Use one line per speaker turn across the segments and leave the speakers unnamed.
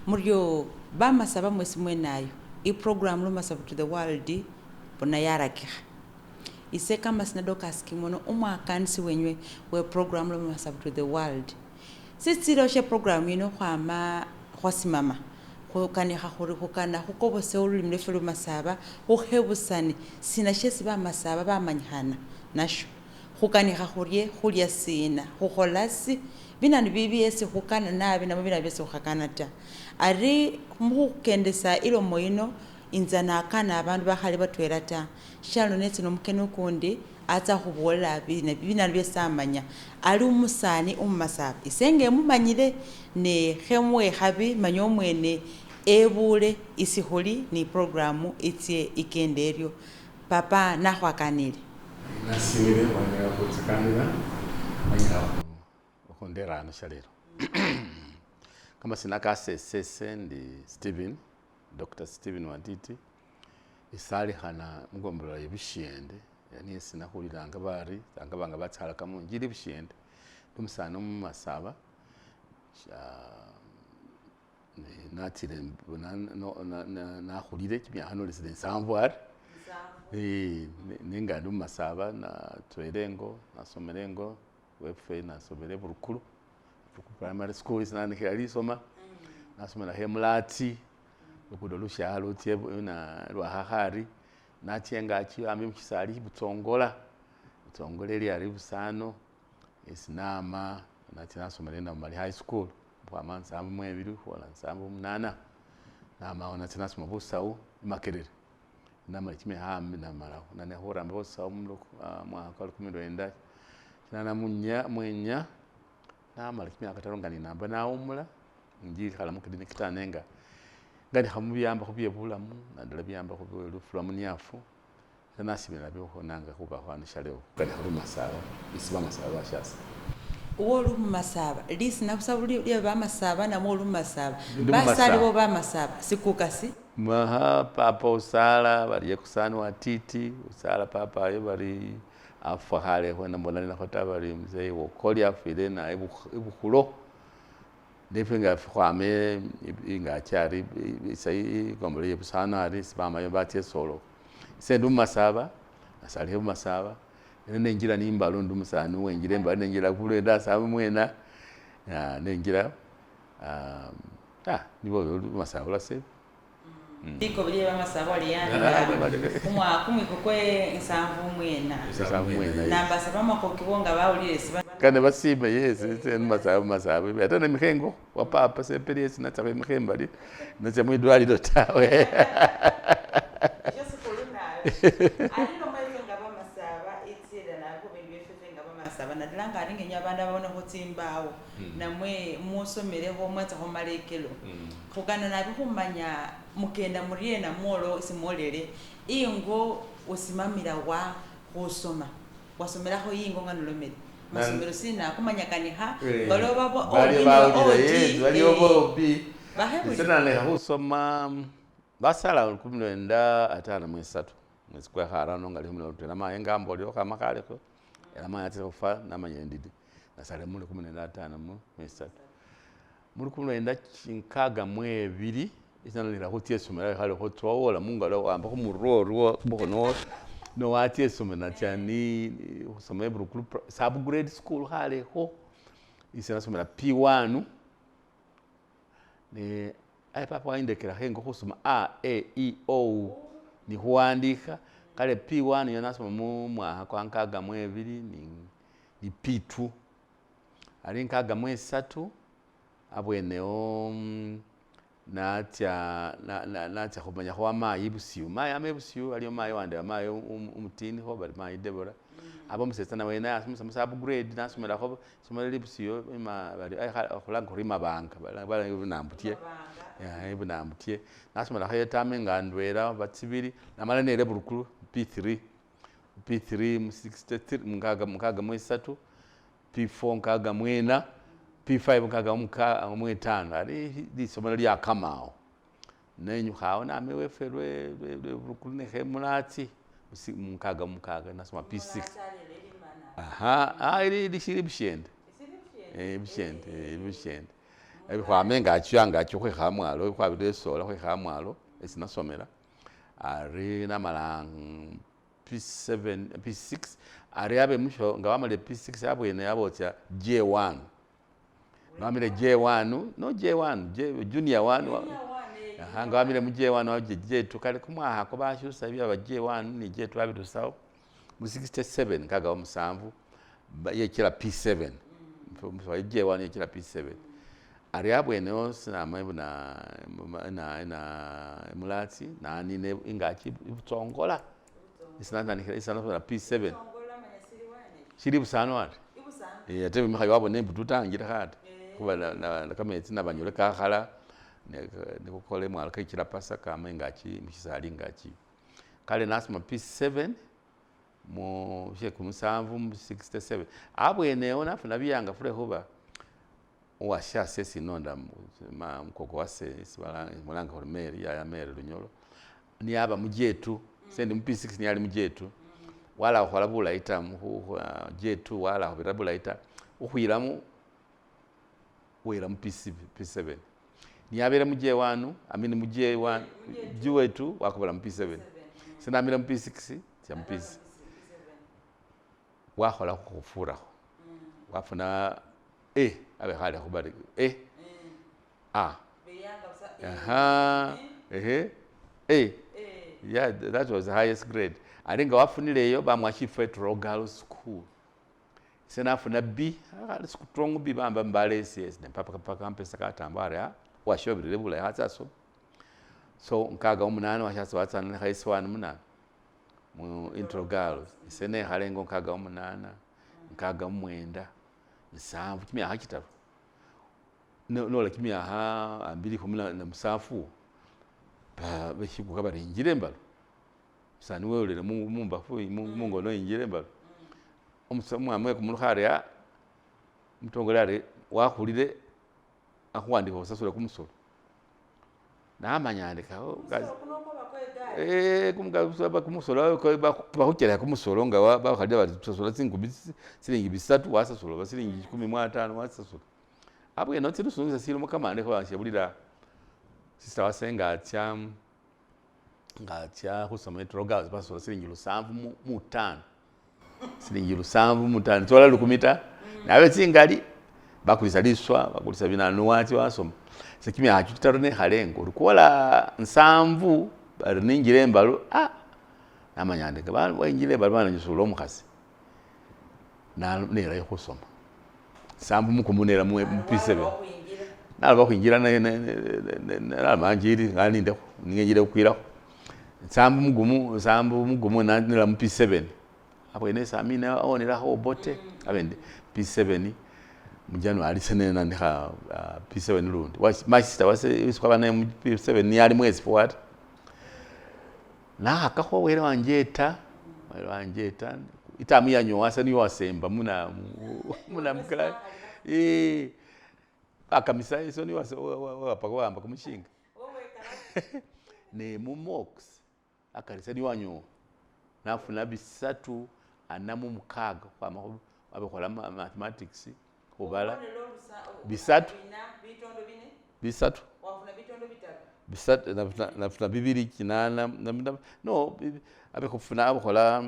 Muryo bamasaba mwesi mwenayo iprogram Lumasaba to the world bona yarakikha. Ise kamasina Dorcas Kimono umwakanisi wenywe we program Lumasaba to the world. Sitsilo she program ino khwama khwasimama khukanikha khuri khukana khukobose olulimi lwefe lumasaba khukhebusane sina shesi bamasaba bamanyikhana nasho. Khukanikha khurie khulya sina khukhola si binanu bibyesi khukana nabi namwe binanu byesi khukhakana ta. Ari mukhukendesa ilomo yino inza nakana abandu bakhali batwela ta shalo netsile omukeni ukundi atsa khubolela binanu byesi amanya. Ali umusani umumasaba ise nga emumanyile ne khemuwe ikhabi manya omwene ebule isi khuli ni programu itsye ikende eryo. Papa nakhwakanile.
Nasimile wanyala khutsakanila wanyala khundera ano shalelo. Kamasina kasesese ndi Stephen, Dr. Stephen Wantiti, isalikhana mugombolola ye Bushiende, niye sinakhulilanga bari anga banga batsalakamo njili Bushiende, ndi umusani umumasaba natsile nakhulile chimiakha nolesele nsanvu ari nenga ndi mumasaba natsowele engo nasomele engo wefwe nasomele Burukulu primary school isi nanikhila lisoma nasomelakho Emulati lugudo lusha lutsa lwakhakhari natsa engaki ambi mushisali Butsongola Butsongola eli ari Busano esi nama natsa nasomela Namumali high school khwama 72 khwola 78 namawo natsa nasoma busawu Makerere namala chimiaka ambi namalakho nane khuramba busawu mwaka kwa 1984 namala chimiaka kitaru nga ninamba nawumula njikhala muclinic ta nenga nganikha mubiyambakho bye bulamu nadala biyambakho bye lufu lwa muniafu nasimila nanga khubakho ano shaleo khukanikha lumasaba isi bamasaba bashasa.
Uwo olumasaba lisina busa lye bamasaba namwe olumasaba basali bo bamasaba sikukasi
maha papa usala bari yekusani watiti usala papa ayo bari afwa khale khwena mbonanilakho ta bari mzee wokoli afwile na ibukhulo nefwe nga khwame ingaki ari igombolola ye Busano ari sibamayo batsa esolo ise ndi mumasaba nasalikhe mumasaba nenjila nimbalo ndi umusani wenjila embalo nenjila khulwenda asaba mwena nenjila nibo lumasaba lwase.
Liko lye bamasaba liyandika kumwiko kwe 74 nambasaba makokibo nga bawulire
kane basime yesi masaba masaba ate nemikhengo wa papa sepeli yesi natsakho emikhembali natsa mwidwalilo tawe.
Masaba nadala nga ari ngenya abandu babonekho tsimbawo namwe musomelekho mwatsakho malekelo khukana nabi khumanya mukenda muriena mwolo simwolele ingo usimamila wa khusoma wasomelakho ingo nga nolomele masomelo sina kumanyakanikha
baliwo bobi senanekha khusoma basala 1953 mwezi kwa kharano nga 20 maye ngambolile khama khalekho era maye atsa khufa namanya ndidi nasale mu 1953 mu 1962 isanalira khutsa esomero khale khutsowola mungalo wamba khumurwo kumukhono nowatsa esomero natsa ni khusoma Burukulu sub grade school khalekho ise nasomela P1 ne aye papa wayindekelakho engo khusoma a e i o ni khuwandikha kale P1 yo nasoma mu mwaka kwa 62 ni P2 ali 63 abwenewo natsa natsa khumanyakho amayi Busiu mayi ama Busiu aliyo mayi wande mayi umutinikho bali mayi Deborah aba umusetsa nawe nasomesa mu sub grade nasomelakho somelo li Busiu bali khulanga khuri mabanga bunambutye bunambutye nasomelakho etame nga ndwela batsibili namala nele Burukulu P3 P3 mu 63 63 P4 64 P5 65 ali lisomelo lyakamao nenyukhawo name wefwe lwe Burukulu nekhemulatsi 66 nasoma P6 aha ili lishili Bushiende. Ibushende ibushende khwama engachi angachi khwikha amwalo khwabira esola khwikha amwalo esi nasomela ari namala P7 P6 ari abe musho nga wamalile P6 abwene abotsa J1 wamile J1 no J1 J, junior 1 aha nga wamile mu J1 wa J2 kale kumwakha ko bashusa byaba J1 ni J2 abirusawo mu 67 nkaga wa musanvu yechela P7 mm. J1 yechela P7 ari abwenewo sinama ibuna na na mulatsi nanine ingachi ibutsongola isinatandikira isanasomela P7 shili busano ati ate mikhayo wabona imbutu angile khati khuba kametsi nabanyole kakhala nikukhola emwalo kechila pasa kama ingachi mushisali ingachi kale nasoma P7 mu shekumusanvu mu 67 abwenewo nafuna biyangafu lwekhuba uwashase sinonda mukoko wase mulanga khuri Mary yaya Mary Lunyolo niyaba mu J2 sendi mu P6 niyali mu J2 wala khukhola bulayi ta J2 wala khubira bulayi ta ukhwilamo wela mu P7 niyabele mu J1 amini mu J1 J2 wakobela mu P7 sinamile mu P6 tya mu P6 wakhola khufurakho wafuna A abekhale khubari A A aha ehe A yeah, that was the highest grade. Ari nga wafunileyo bamwa shifo Etro Girls School ise nafuna B akhali strong B bamba mbale SS nempapa paka mpesa katamba ari washobirire bulayi khatsa asoma so nkaga umunana washatsa watsana nekha S1 munana mu Intro Girls ise nekhale ngo nkaga umunana nkaga mumwenda nsanvu kimyakha kitaru nola kimyakha ambi likhumi na musafu beshikuka bari injile embalo sani welele mumbafu mungono injile embalo omwami wekumulukha ari mutongole ari wakhulile akhuwandikha khusasula kumusolo namanya andikawo kumusolo bakhuchelekha kumusolo nga bakhalile bari sasula tsingumi silingi bisatu wasasula oba silingi kumi mwatano wasasula abwene tsilusunisa silimo kamande khebashabulila sister wase nga atya khusoma Etro Girls basasula silingi lusanvu mutano silingi lusanvu mutano tsola lukumi ta nabe tsingali bakulisa liswa bakulisa binanu watsi wasoma se kimyakha kitaru nekhale engo olikola nsanvu bari ninjile embalo namanya ndi wainjile embalo bananyusula omukhasi nelayo khusoma nsanvu mukumu nela mu P7 naloba khwinjila naloma njili nganindekho ningenjile khukwilakho nsambu mugumu nela mu P7 abwene esamina awonelakho obote abende P7 mu January sene nandikha P7 lundi my sister wase khwaba naye mu P7 niyali mwesi forward nakhakakho wele wanje ta itamu yanyowa ase niyo wasemba muna mukala akamisa iso niyo wapa kumushinga ne mu mocks akarisa niyo wanyowa nafuna bisatu ana mu mukaga khwama abekhola mathematics khubala bisatu bisatu bisatu nafuna bibili kinana no abekhufuna abekhola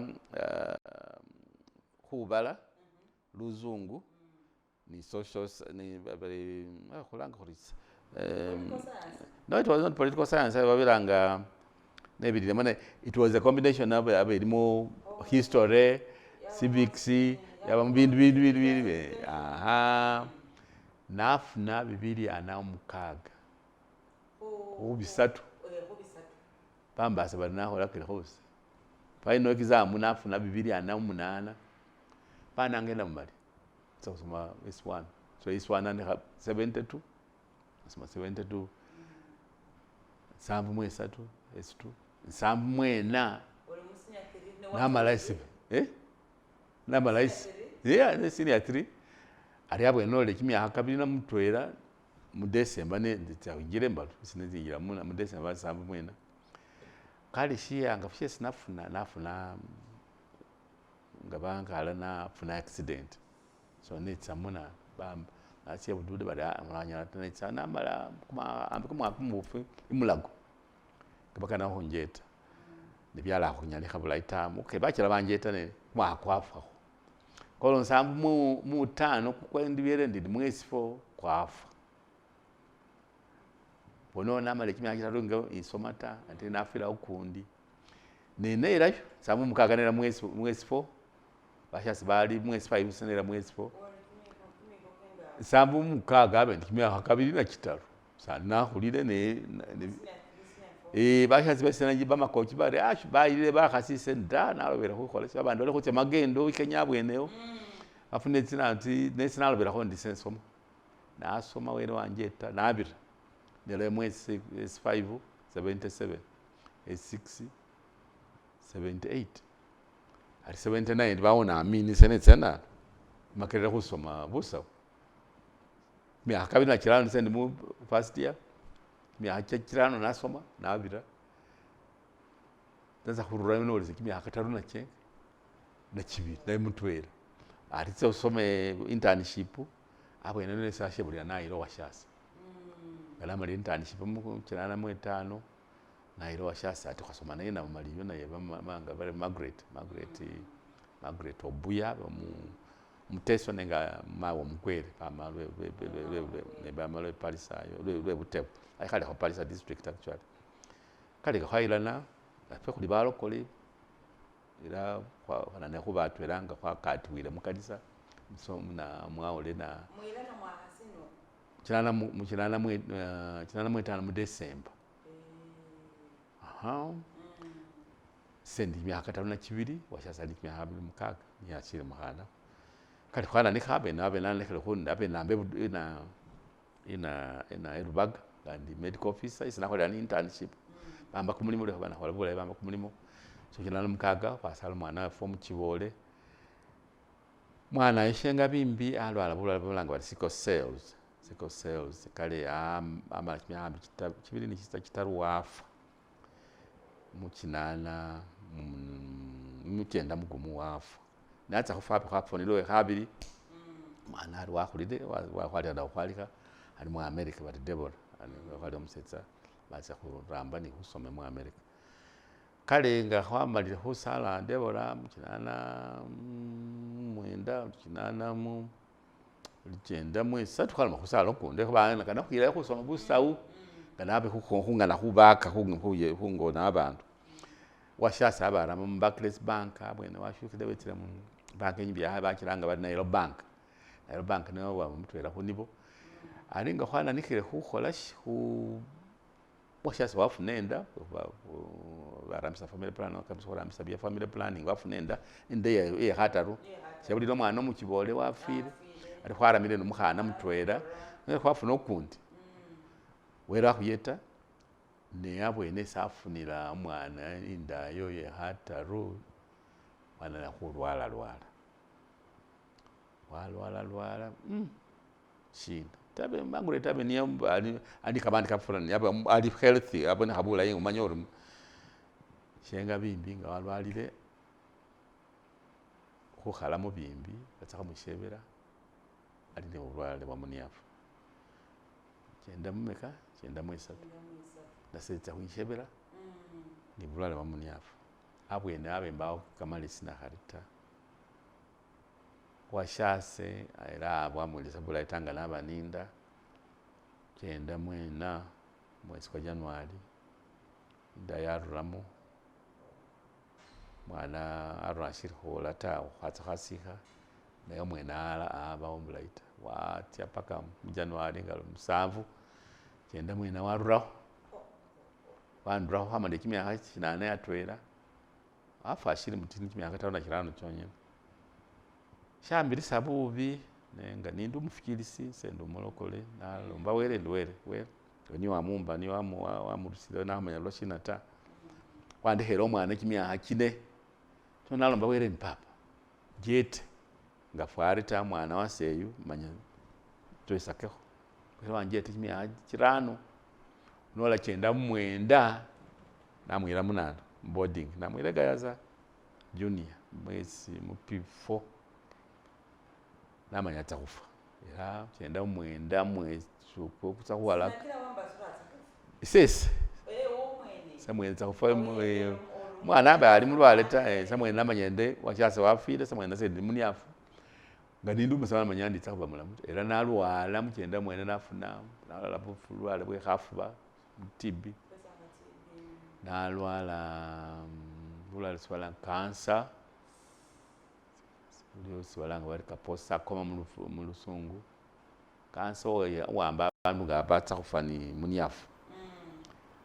khubala luzungu ni social ni khulanga khuri no it was not political science babiranga nebilile it was a combination abe ilimo history civics yaba bindu bindu bindu aha nafuna bibili ana mukaga khu bisatu bambasa bari nakhola kile khosi final exam nafuna bibili ana munana banangenda mumali tsa khusoma S1 so S1 nandikha 72 nasoma 72 nsanvu mwesatu S2 nsanvu mwena namala esi namala esi yeah senior 3 ari abwene nole kimyakha kabili na mutwela mu December ne nditsa embalo sinetsinjila mu December nsanvu mwena kale shiyanga shesi nafuna nga bankhala nafuna accident so netsa muna Natsia ebududa bari mulanyala ta netsa namala ambi kumwaka kumubofu imulago nga bakana khunjeta nebyala khunyalikha bulayi ta, okay bachela banjeta ne kumwakha kwafwakho. Kolo nsanvu mutano kwendibele ndi mwesi 4 kwafwa. Bona namala kimyaka kitaru nga isoma ta ate nafwila ukundi. Nenelayo 76 nela mwesi 4 bashasi bali mwesi 5 nela mwesi 4. 76 abe ndi kimyaka kabili na kitaru. Sandi nakhulile ne bashasi basena bamakochi bari bayilile bakhasi ise nda nalobele khukhola shi abandu bali khutsia magendo Kenya abweneyo. Bafune nesi nalobelakho ndi sensoma. Nasoma wele wanjeta nabira. Nela mwesi S5 77 S6 78 ali 79 bawona amini sene tsena makerere khusoma busawu. Myaka kabili na kirano sendi mu first year. Myaka kirano nasoma nabira. Sasa khurura nolesa kimyaka kataru na chenga na chibili na mutwela. Ati tsa usome internship abwene nese ashebulira nayila washasa. Nga internship mu 95 nayila washasa ati khwasoma naye na maliyo naye bamanga bari Margaret Obuya muteso nenga mawo mukwere mama lwe Palisa lwe Butebo. Aikhale khu Palisa district actually. Kale khwayilana afe khuli balokole ila khwanane khubatwelanga khwakatiwile mukanisa so na mwaole na
mwilana mwakhasino
95 mu December. Aha. Sendi myaka kataru na chibili washasa ndi myaka 26 niyashile mukhana. Kali khwana ni khabe nabe nalekhele khunda abe nambe ina Rubaga ndi medical officer isi nakholela ni internship. Bamba kumulimo lekho bana khola bulayi bamba kumulimo. So 96 khwasala mwana wefwe muchibole. Mwana yeshenga bimbi alwala bulwala bulanga bari sickle cells. Sickle cells kale amala kimyaka chibili ni chisa chitaru wafa. Muchinana muchenda mugumu wafa. Natsa khufa khwafunile khabili. Mwana ali wakhulile wakhwalira khwalikha ali mu America bari Deborah ali omusetsa batsa khuramba ni khusoma mu America. Kale nga khwamalile khusala Deborah muchinana mwenda chinana mu 93 khwaloma khusala ukundi kana khwilayo khusoma busawu nga nabe khungana khubaka khungona abandu. Washasa abarama mu Barclays Bank abwene washukhile wetsile mu bank enyimbi bachilanga bari Nile Bank. Nile Bank niyo wamutwela khunibo. Ali nga khwananikhile khukhola washasa wafuna enda barambisa family planning khurambisa bya family planning wafuna enda enda ye khataru. Shabulila omwana omuchibole wafwile ali khwaramile nomukhana mutwela khwafuna ukundi. Wera khuyeta ne abwene safunila omwana indayo ye khataru mwana khulwala lwala. Walwala lwala shina tabe Margaret tabe niyo ali kabandi kafulani yabe ali healthy abone khabulayi umanya ori shenga bimbi nga walwalile khukhala mubimbi batsa khamushebela ali ne bulwale bwa muniafu. Chenda mumeka 93 nasetsa khwishebela ni bulwale bwa muniafu. Abwene abe mbao kamalesi nakhari ta. Washase era bwamulisa bulayi tanga nabaninda 94 mwezi kwa January inda yaruramo mwana arura ashiri khula ta khwatsa khasikha naye omwene abawo bulayi ta watsia paka mu January nga 7 94 waruraho wandurakho khamala kimyaka 8 atwela afa ashiri mutini kimyaka 55 chonyene. Shambirisa bubi nenga nindi umufikilisi sendi umulokole nalomba wele ndi wele wele niyo wamumba niyo wamurusile nakhamanya lwashina ta wandekhela omwana kimyaka 4 so nalomba wele ndi papa jete nga fwari ta mwana waseyu manya twesakekho wele wanjete kimyaka 5 nola 99 namwira 8 boarding namwira Gayaza junior mwesi mu P4 namanya tsa khufa Era 99 mwezi kutsa khuwalaka isese samwene tsa khufa mwana aba ali mulwale ta samwene namanya ende washase wafwile samwene nase endi muniafu nga nindi umusawo namanya nditsa khuba mulamu ta era nalwala muchenda mwene nafuna nalwala bulwale bwe khafuba TB nalwala bulwale bwesi balanga cancer bwesi balanga bari Kaposi sarcoma mulusungu cancer uwamba abandu nga batsa khufa ni muniafu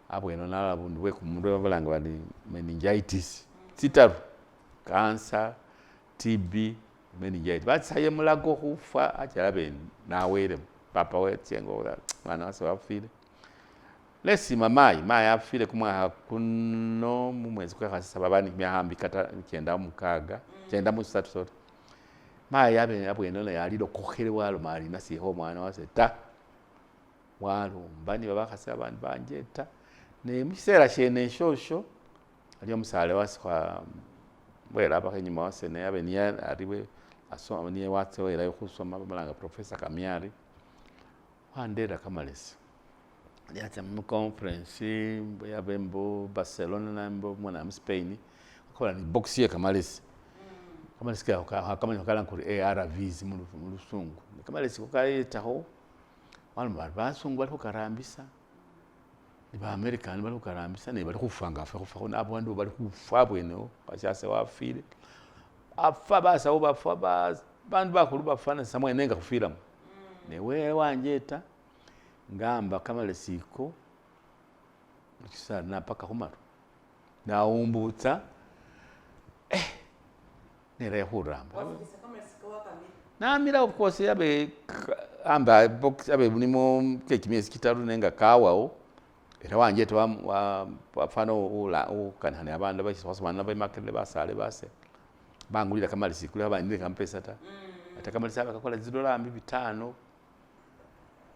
abwene nalwala bundu bwe kumurwe balanga bari meningitis tsitaru cancer, TB, meningitis batsayo mulago khufa achila abe nawelemo papa wetsengo mwana wase wafwile nesima mayi mayi afwile kumwakha kuno mumwezi kwe khasasaba aba ni kimyakha ambi 96 93 sorry mayi abwene naye alilokokhele waloma ari nasikho omwana wase ta walomba nibo bakhasi abandi banjeta ne mushisela shene eshosho aliwo omusale wase welabakho inyuma wase naye abe niye ariwe niye watsa welayo khusoma bamulanga Professor Kamiari wandera kamalesi yatsa muconference yabe mbu Barcelona mbu mu Spain wakhola ni box ye kamalesi kamalesi kamanya kalanga kuri ARVs mulusungu kamalesi ko kayetakho waloma bari basungu bali khukarambisa ni ba American bali khukarambisa ne bali khufa nga afwe khufa khuno abandu bali khufa abwenewo washase wafwile afa basawo bafa bandu bakhulu bafa nase samwene nga khufwilamo newe wanjeta ngamba kamalesi ko napaka khumaru nawumbutsa nerayo khuramba namila of course abe amba box abe mulimo kekimiesi kitaru nenga kawawo era wanjeta wafana ukanikhana ne abandu khwasomana nabo Makerere basale base bangulila kamalesi kula bandile kampesa ta ate kamalesi abe kakola zidola ambi 5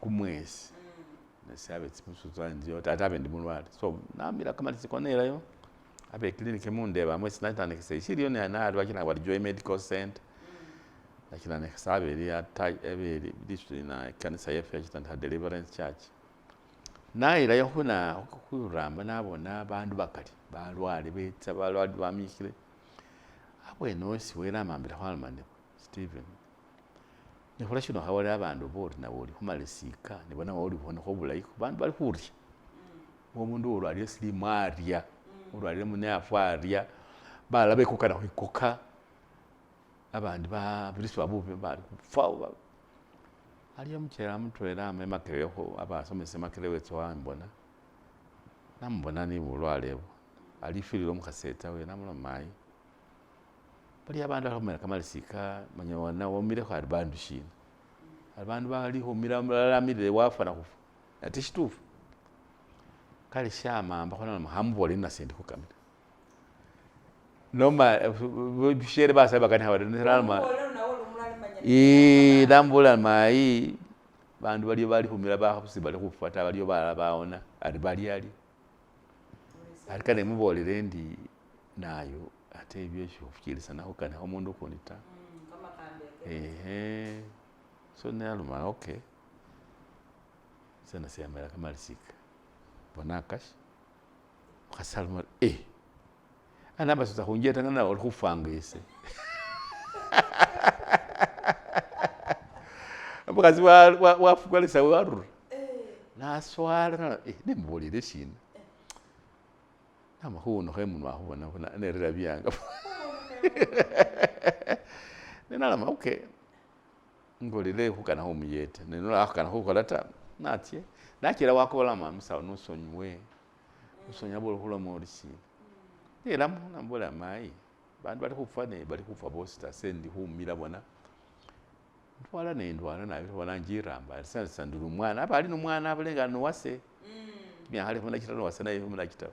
kumwezi nese abe tsibusu tsanziyo ate abe ndi mulwale so namila kamalesi konelayo abe clinic mundeba mwesi natandikisa shiliyo nali bakilanga bari Joy Medical Center lakini abeli abeli district na kanisa yefe yakitandikha Deliverance Church nailayo khuna khuramba nabona abandu bakali balwale betsa balwale bamikhile abwene osi wele amambila khwaloma ne Stephen nekhola shino khawole abandu bori nawe oli khumalesika nibona oli khubonekho bulayi bandu bali khurya omundu ulwalile silimu arya ulwalile muniafu arya balala bekokana khwikoka abandi babiriswa bubi bali khufa aliyo muchela mutwela ama Makerere abasomesa Makerere wetsa wambona namubona ni bulwale bwo alifwilile omukhasi etawe namuloma mayi bali abandu bali khumila kamalesi ka manya womilekho ari bandu shina ari bandu bali khumila mulala amilile wafwana khufa ate shitufu kale shamambakho naloma khamubolele nase ndi khukamila noma bishere basale bakanikha bari naloma nambolela mayi bandu baliyo bali khumila bakhusi bali khufa ta baliyo balala bawona ari bali ari ari kane mubolele ndi nayo ate ebyo shikhufuchilisana khukanikha omundu ukundi ta ehe so naloma okay sena seyamela kamalisika bona akashi mukhasi aloma ari anamba sotsa khunjeta nawe oli khufanga ese mukhasi wafukalisa warura naswala nemubolele shina nama khuwunukha emunwa khubona nerera byanga nenaloma okay ngolele khukana khumuyeta nenola khukana khukhola ta natsye nachela wakobola musawo nosonyiwe usonya buli khuloma ori shina nelamo nambolela mayi bandu bali khufa ne bali khufa bosi ta se ndi khumila bona ndwala nendwala nabi bona njiramba sasa ndili umwana aba ali nomwana abulenga nowase myakha 15 wase naye 13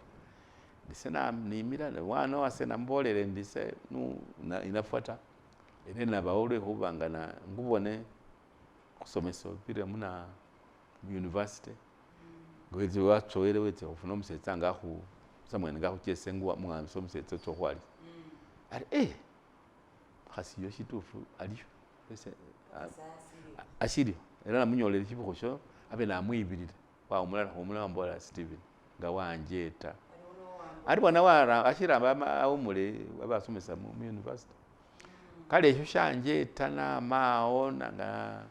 ndise nimila mwana wase nambolele ndise inafwa ta ene nabawo lwekhubanga ngubone khusomesa opile muna university wetse watsowele wetse khufuna omusetsa nga samwene nga akhuchese mwana omusetsa otsa khwalisa ari mukhasi iyo shitufu aliyo Ashiliwo era namunyolele shifukhu sho abe namwibilile wawumula nakhumula wambolela Stephen nga wanjeta. Ari bwana wara ashiramba awumule abasomesa mu university. Kale esho shanjeta namawo nanga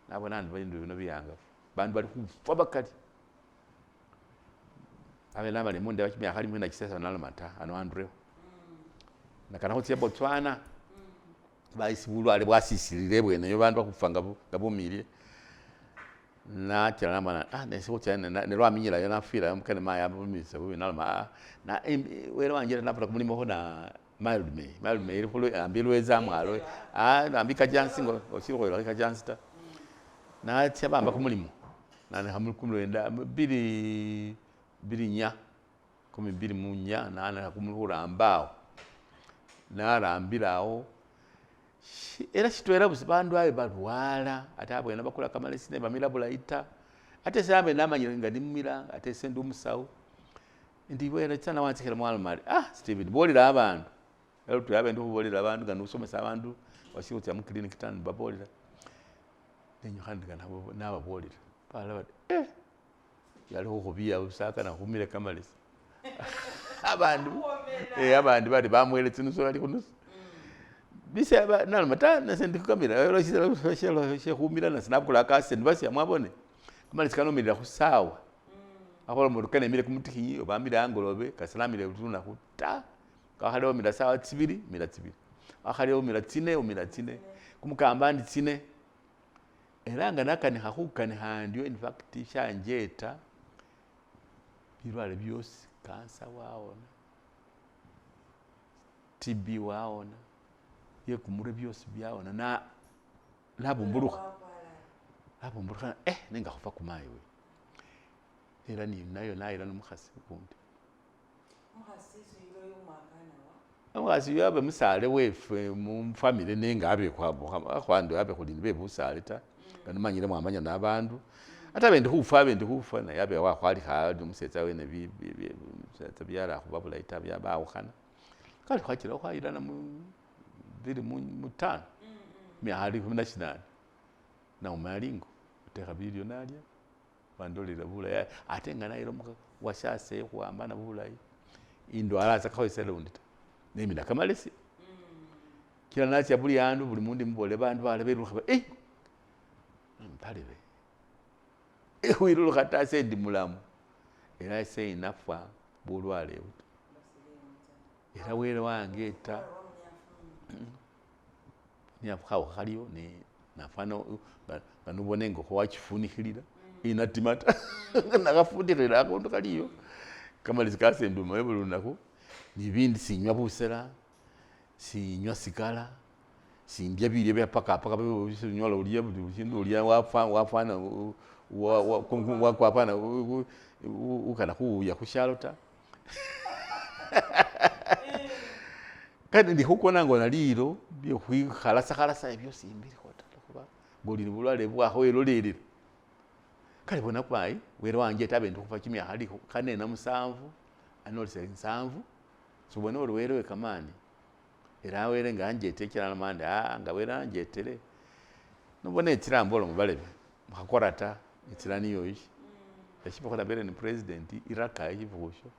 nabona ndi bindu bino biyangafu. Bandu bali khufwa bakali. Abe nabali mundeba chimiaka limwe na chisesa naloma ta ano andurewo. Nakana khutsia Botswana baisi bulwale bwasisilile ebweneyo bandu bakhufwa nga bumilile. Nachela nabona nesi khutsia nelwaminyilayo nafwilayo kene mayi abumilisa bubi naloma na wele wanje nafuna kumulimo kho na Mildmay Mildmay ili ambi Lweza amwalo ambi Kajansi ngo oshili khwelakho Kajansi ta. Natsia bamba kumulimo nanikha kumulwenda bili bili nya 24 nanikha kumulimo khuramba narambilawo era shitwela busa bandu abe balwala ate abwene bakula kamalesi nebamila bulayi ta ate ese abe namanyile nga nimumila ate ese ndi omusawu ndi wele tsana wantsikhila mwaloma ari Stephen bolela abandu era lutwela abe ndi khubolela abandu nga nosomesa abandu washili khutsia muclinic ta nibabolela nenyukha nababolela balala bari yali khukhubiya busa akana khumile kamalesi abandu abandi bari bamwele tsinusu bali khunusu bise naloma ta nase ndi khukamila shekhumila nase nabukula akasende basya mwabone kamalesi kano omilila khusawa akhola mundu kene emile kumutikhinyi oba amile angolobe kase namile lunakhu ta kakhali omila sawa tsibili mila tsibili akhali omila tsine omila tsine kumukamba ndi tsine era nga nakanikha khukanikha ndyo in fact shanjeta bilwale byosi cancer wawona TB wawona byekumurwe byosi byawona na nabumbulukha nabumbulukha nenga khufa kumayi we era ninayo nayila nomukhasi ukundi omukhasi uyo abe musale wefwe mufamily nenga abe khwandu abe khuli bebusale ta nga nomanyile mwamanya na abandu ate abe ndi khufa naye abe wakhwalikha omusetsa wene bisetsa byalakhuba bulayi ta bawukhana kale khwachira khwayilana mu 2005 miaka 18 nauma alingo otekha bilyo nalya wandolela bulayi ate nga nayila washase khuwambana bulayi indwala sakho lundi ta nemila kamalesi kila natsia buli andu buli mundu mubole bandu balala belukha mpalebe khwilulukha ta ase ndi mulamu era ese inafwa bulwale buta era wele wange ta niafu khaliyo ne nafana nga nubone nga khwachifunikhilila inatima ta nakhafundikhilila akhundu khaliyo kamalesi kasenduma buli lunakhu nibindi sinywa busela sinywa sigala sindya bilyo bya pakapaka sinyola ulya buli shindu ulya wafwana wakwafwana ukana khuuya khushalo ta kandi ndi khukona ngona lilo byekhwikhalasa khalasa ebyo simbilikho ta khuba ngoli ni bulwale bwakhwelolelela kale bona kwayi wele wanje tabe ndi khufa chimiaka 47 anolesa 7 sobona ori wele wekamani era wele nga anjete chilala mandi nga wele anjetele nobona etsila mbolo mubalebe mukhakora ta etsila niyo ishi eshifukhu nabele ni president iraka eshifukhu sho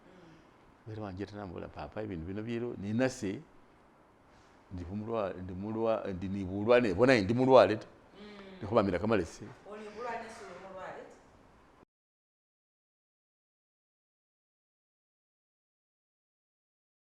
wele wanjete nambola papa ebindu bino bilo ninase ndi nibulwale bona ndi mulwale ta ndikhubamila kamalesi.